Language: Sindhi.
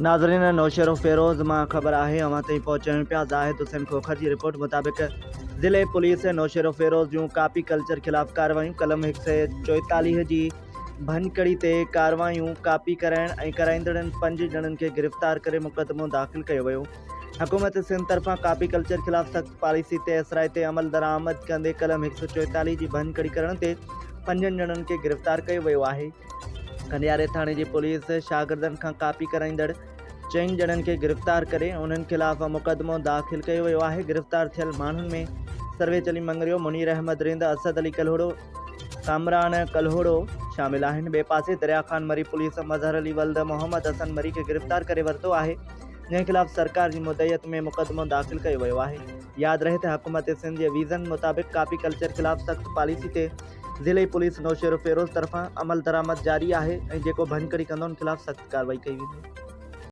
ناظرين نوشهروفيروز مان خبر آهي اوهان تائين پهچايون پيا زاهد حسين کوکر جي رپورٽ مطابق ضلعي پوليس نوشهروفيروز جون ڪاپي ڪلچر خلاف ڪارروايون قلم 144 جي ڀڃڪڙي تي ڪارروايون ڪاپي ڪرائڻ ۽ ڪرائيندڙن پنج ڄڻن کي گرفتار ڪري مقدمو داخل ڪيو ويو حڪومت سنڌ طرفان ڪاپي ڪلچر خلاف سخت پاليسي تي اثرائتي عملدرآمد ڪندي قلم 144 جي ڀڃڪڙي ڪرڻ تي پنجن ڄڻن کي گرفتار ڪيو ويو آهي. ڪنڊياري ٿاڻي جي پوليس شاگردن کان ڪاپي ڪرائيندڙ چئن ڄڻن کي گرفتار ڪري انهن خلاف مقدمو داخل ڪيو ويو آهي. گرفتار ٿيل ماڻهن ۾ سرويچ علي مڱريو، منير احمد رند، اسد علي ڪلهوڙو، ڪامران ڪلهوڙو شامل آهن. ٻئي پاسي دريا خان مري پوليس مظهر علي ولد محمد حسن مري کي گرفتار ڪري ورتو آهي جنهن خلاف سرڪار جي مدعيت ۾ مقدمو داخل ڪيو ويو آهي. ياد رهي ته حڪومت سنڌ جي ويزن مطابق ڪاپي ڪلچر خلاف سخت پاليسي تي ضلعي پوليس نوشهروفيروز طرفان عملدرآمد جاري آهي ۽ جيڪو ڀڃڪڙي ڪندو ان خلاف سخت ڪارروائي ڪئي ويندي.